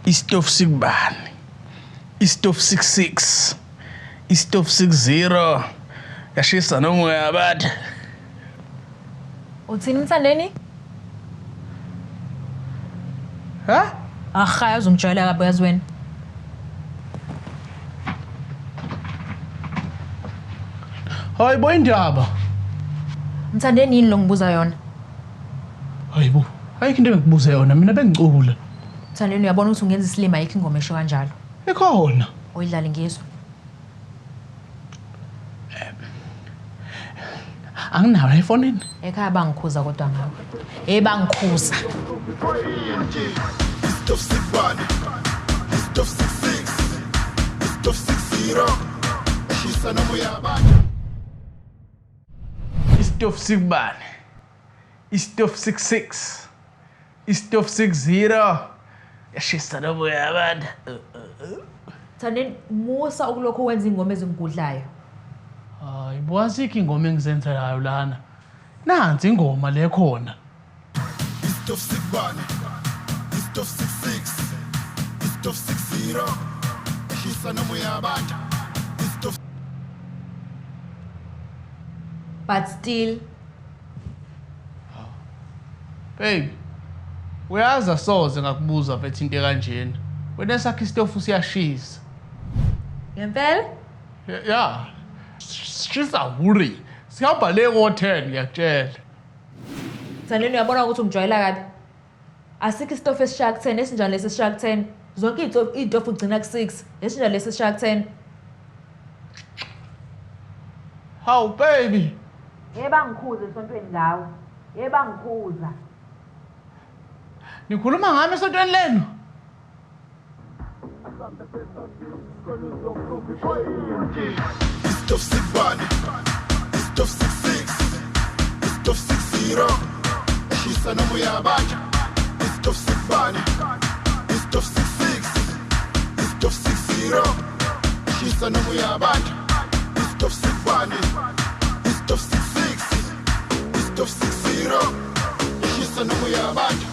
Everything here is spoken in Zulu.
Isitofu sikubani? Isitofu 66. Isitofu 60. Yashisa noma uyabada. Uthini Mthandeni? Ha? Aha, yazi ungijwayela kabi yazi wena. Hayi bo indaba. Mthandeni yini lo ngibuza yona? Hayi bo. Ayikho into engikubuze yona mina bengicula. Mthandeni uyabona ukuthi ungenza isilima ayikho ingoma esho kanjalo. Ikhona. Oyidlale ngizwe. Anginayo la efonini. Ekhaya bangikhuza kodwa ngawe. Eh bangikhuza. Isitofu sikubani? Isitofu 66. Isitofu 60. Shisa noma uyabanda. Isitofu sikubani? Isitofu 66. Isitofu 60. Yashisa noma uyabanda. Mthandeni musa ukulokhu wenza ingoma ezingigudlayo. Hayi bo asikho ingoma engizenzelayo lana. Nansi ingoma le khona. Isitofu sikubani? Isitofu 66. Isitofu 60. Shisa noma uyabanda. Isitofu But still Babe, uyazi asoze ngakubuza mfethu into ekanjena. Wena sakhe isitofu siyashisa. ngempela Ya. Shisa huri. Sihamba le ko-10 ngiyakutshela. Mthandeni uyabona ukuthi ungijwayela kabi. Asikho isitofu esishaya ku-10 esinjani lesi esishaya ku-10. Zonke iy'tofu ugcina ku-6 esinjani lesi esishaya ku-10. Hawu baby. Yebo angikhuza esontweni ngawe. Yebo angikhuza. Nikhuluma ngami esontweni lenu? Isitofu sikubani? Isitofu 66. Isitofu 60. Shisa noma uyabanda. Isitofu sikubani? Isitofu 66. Isitofu 60. Shisa noma uyabanda. Isitofu sikubani? Isitofu 66. Isitofu 60. Shisa noma uyabanda.